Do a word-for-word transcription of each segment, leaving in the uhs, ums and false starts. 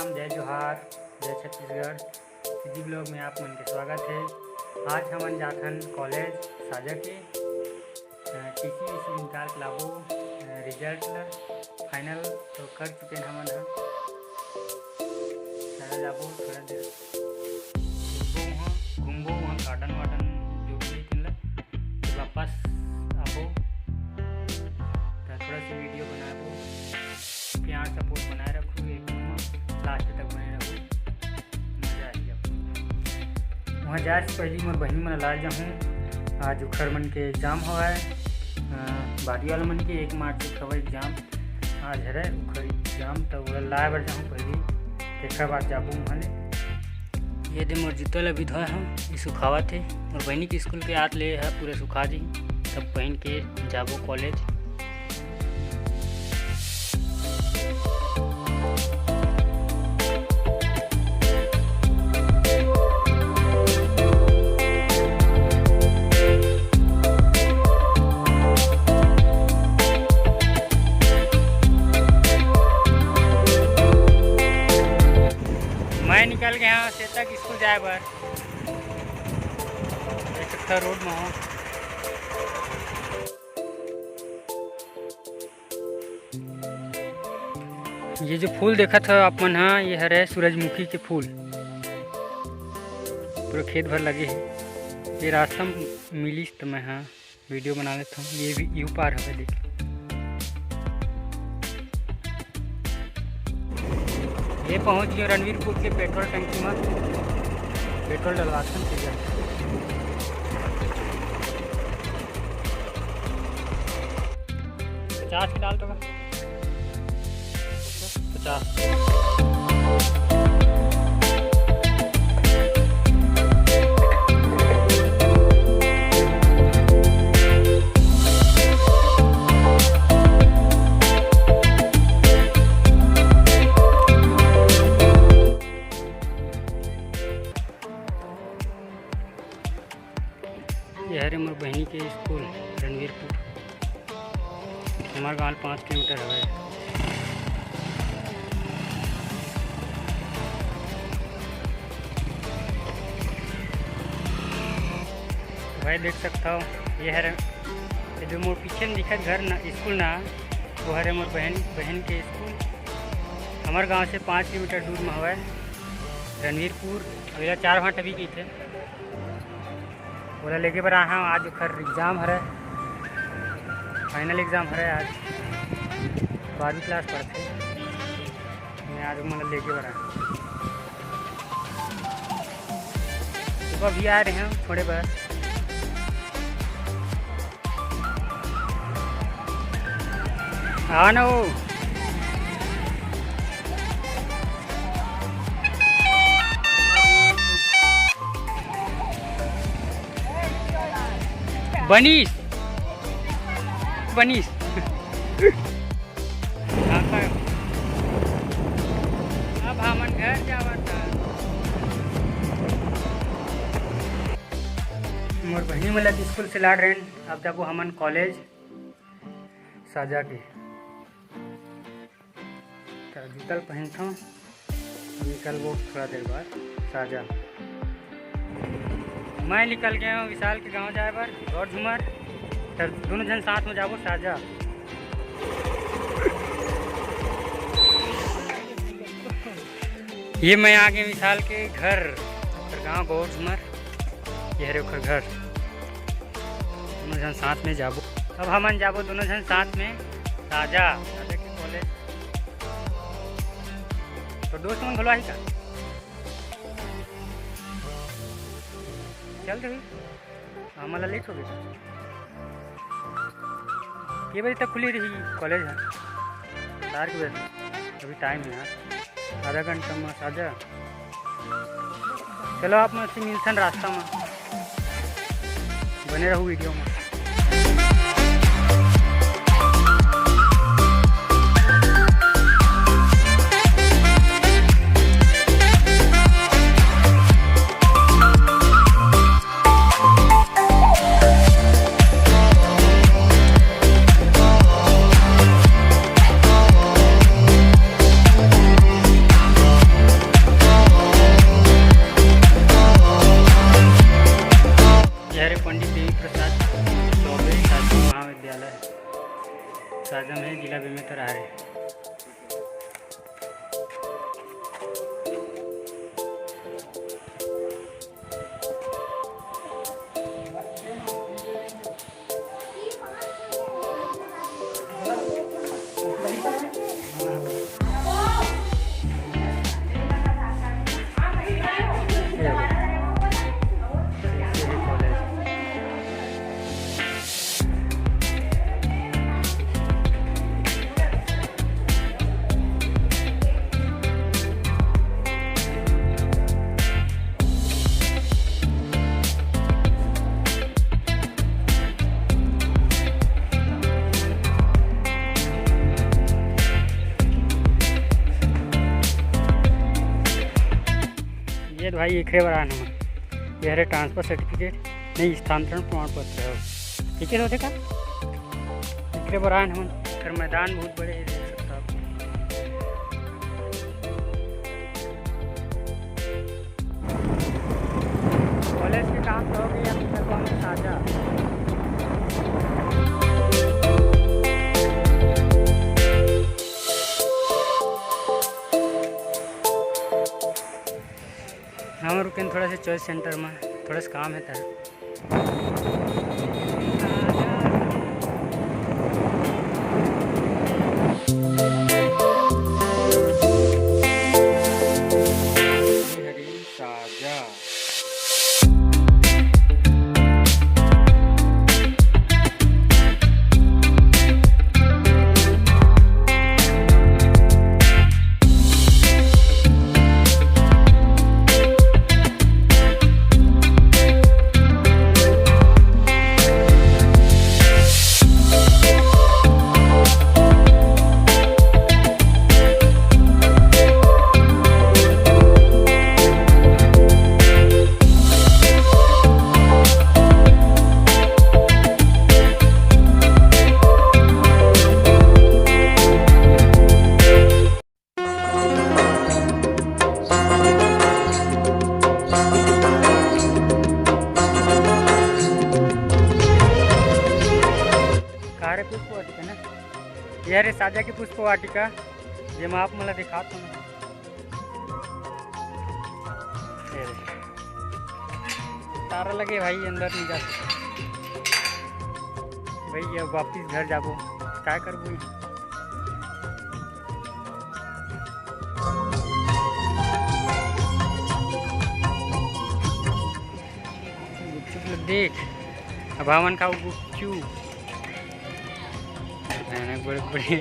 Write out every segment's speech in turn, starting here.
जय जोहार, जय छत्तीसगढ़। सीधी ब्लॉग में आप मन के स्वागत है। आज हमन जाथन कॉलेज साजा के। टीसी वीसी निकाल के लाबो। रिजल्ट ला फाइनल तो कर चुके हैं हमन ह। चला जाबो थोड़ा देर, घूमबो वहाँ, घूमबो वहाँ गार्डन वार्डन जो भी है, तेन ला फिर वापस आबो। तो थोड़ा सी वीडियो बनाबो। प्यार सपोर्ट बनाए रखो, एक लास्ट तक बने रखो। मजा आ गया। वहाँ जाए से पहले मोर बहिनी मन ला जाहूँ, आज उखर मन के एग्जाम हवय, अ, बारी वाला मन के एक मार्च के हवय एग्जाम। आज हरे उखर एग्जाम, त ओला लाए बर जाहूँ पहली, तेखर बाद जाबो वहाँ ले। ये दे मोर जूता ला भी धोए हूँ, ये सुखावत हे। मोर बहिनी के स्कूल के आत ले ह पूरा सुखा जी, तब पहन के जाबो कॉलेज। मैं निकल गया हूँ सेता के स्कूल जाए बर। देख सकता रोड में हो। ये जो फूल देखत हो आप मन हा, ये हरे सूरजमुखी के फूल, पूरा खेत भर लगे हे। ये रास्ता म मिलिस त मैं हा वीडियो बना लेता हूँ। ये भी यू पार हवे, देख। ये पहुंच गए रणवीरपुर के पेट्रोल टंकी में, पेट्रोल डलवाथन, ठीक है। पचास के डाल दो। पचास। ये हरे मोर बहिनी के स्कूल रणवीरपुर, हमार गांव ले पाँच किलोमीटर हवे। भाई देख सकता हो, ये हरे, ये जो मोर पीछे में दिखत घर ना, स्कूल ना, वो हरे मोर बहन, बहन के स्कूल। हमार गांव से पाँच किलोमीटर दूर में हवे रणवीरपुर। अउ एला चार भांटा भी कहिथे। ओला लेके बर आए हंव, आज ओखर एग्जाम हरे, फाइनल एग्जाम हरे आज। बारहवीं क्लास पढ़थे, मैं आज ओमन ला लेके बर आए हंव। सुबह भी आए रहे हंव छोड़े बर। आवा ना वो। बनीस, बनीस। अब हमन घर जावत हन। मोर बहिनी मन ला स्कूल से लाड रहेन, अब जाबो हमन कॉलेज। साजा के। त जूता ल पहिनथंव, निकलबो थोड़ा देर बाद साजा। मैं निकल गया हूँ विशाल के गांव जाए बर, गौर झूमर। त दोनों झन साथ में जाबो साजा। ये मैं आ गया विशाल के घर, ओकर गांव गौर झूमर। ये हरे ओकर घर। दोनों झन साथ में जाबो। अब हमन जाबो दोनों झन साथ में साजा, साजा के कॉलेज। तो दोस्त मन घलो आही का? चल रही, हमन ला लेट हो गई। के बजे तक खुली रही कॉलेज ह? चार के बजे। अभी टाइम है यार, आधा घंटा में साजा। चलो, आप मन से मिलथन रास्ता में, बने रहू वीडियो में। विद्यालय शाहजहाँ में जिला बेमेतरा हरे। ये तो भाई एकरे बर आन हमन, ये हरे ट्रांसफर सर्टिफिकेट, नहीं स्थानांतरण प्रमाण पत्र है, ठीक है, होते का एकरे बर आन हमन। फिर मैदान बहुत बड़े है, देख सकता आप। कॉलेज के काम तो हो गई, अभी तक हम साझा। हम रुकेन थोड़ा से चॉइस सेंटर में, थोड़ा सा काम है तेरा। का रे पुष्प वाटिका ना? ये रे साझा के पुष्प वाटिका, जेमा आप मन ला दिखात हूँ। ये रे। तारा लगे भाई, अंदर नहीं जा सकते भाई। अब वापिस घर जाबो, का करबो? गुपचुप ल देख, अब हमन खाऊ गुपचुप। भयानक बड़े बड़े।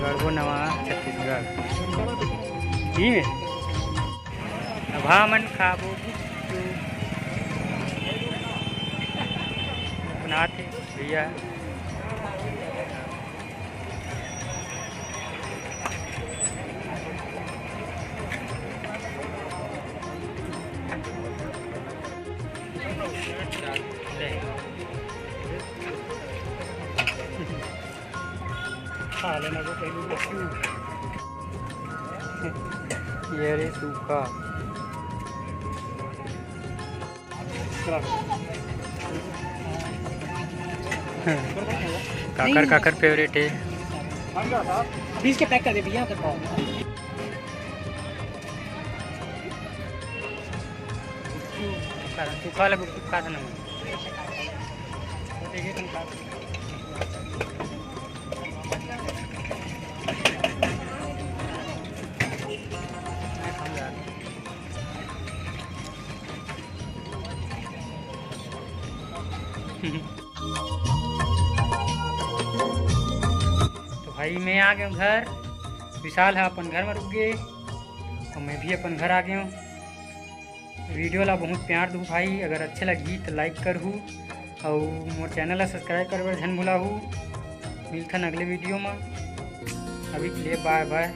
गढ़बो नवा छत्तीसगढ़ जी में। अब हमन खाबो गुपचुप। बनात हे भैया। खा लेना वो पहले। ये रे सूखा। काकर, काकर फेवरेट है? बीस के पैक कर दे भैया। सूखा वाला गुपचुप खा था ना। तो भाई, मैं आ गया हूँ घर। विशाल है अपन घर में रुक गए, तो मैं भी अपन घर आ गया हूँ। वीडियो ला बहुत प्यार दू भाई, अगर अच्छे लगी तो लाइक करहू, और मोर चैनल ला सब्सक्राइब करे बर झन भुलाहू। मिलथन अगले वीडियो में, अभी के लिए बाय बाय।